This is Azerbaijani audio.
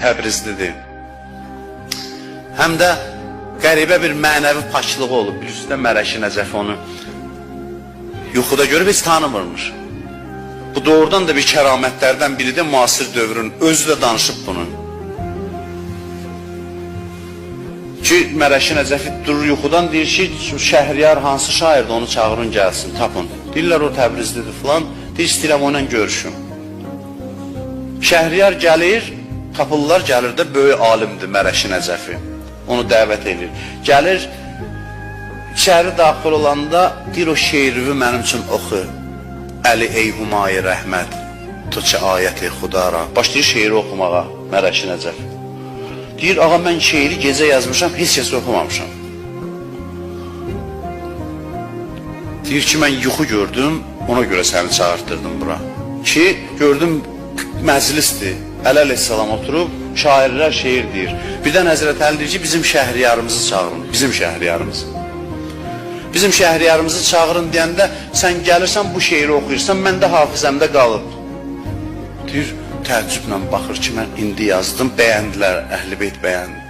Təbrizlidir. Həm də qəribə bir mənəvi paklığı olub. Bilirsiniz də Mərəşi Nəcəfi onu yuxuda görüb heç tanımırmış. Bu doğrudan da bir kəramətlərdən biridir müasir dövrün. Özü də danışıb bunu. Ki Mərəşi Nəcəfi durur yuxudan deyir ki, Şəhriyar hansı şairdir onu çağırın gəlsin, tapın. Deyirlər o Təbrizlidir filan. Deyir istəyirəm onunla görüşüm. Şəhriyar gəlir, tapırlar gəlir də böyük alimdir Mərəşi Nəcəfi. Onu dəvət edir. Gəlir içəri daxil olanda deyir o şeiri mənim üçün oxu. Əli ey Humayı rəhmət, tu çə ayəti xudara. Başlayır şeiri oxumağa Mərəşi Nəcəfi. Deyir, ağa mən şeiri gecə yazmışam, heç kəs oxumamışam. Deyir ki, mən yuxu gördüm, ona görə səni çağırtdırdım bura. Ki, gördüm məclisdir. Əli əleyhissalam oturub, şairlər şeir deyir. Birdən Həzrət Əli deyir ki, bizim şəhriyarımızı çağırın, bizim şəhriyarımızı. Bizim şəhriyarımızı çağırın deyəndə sən gəlirsən bu şeiri oxuyursan, məndə hafizəmdə qalıb. Deyir, təəccüblə baxır ki, mən indi yazdım, bəyəndilər, Əhl-i Beyt bəyəndi.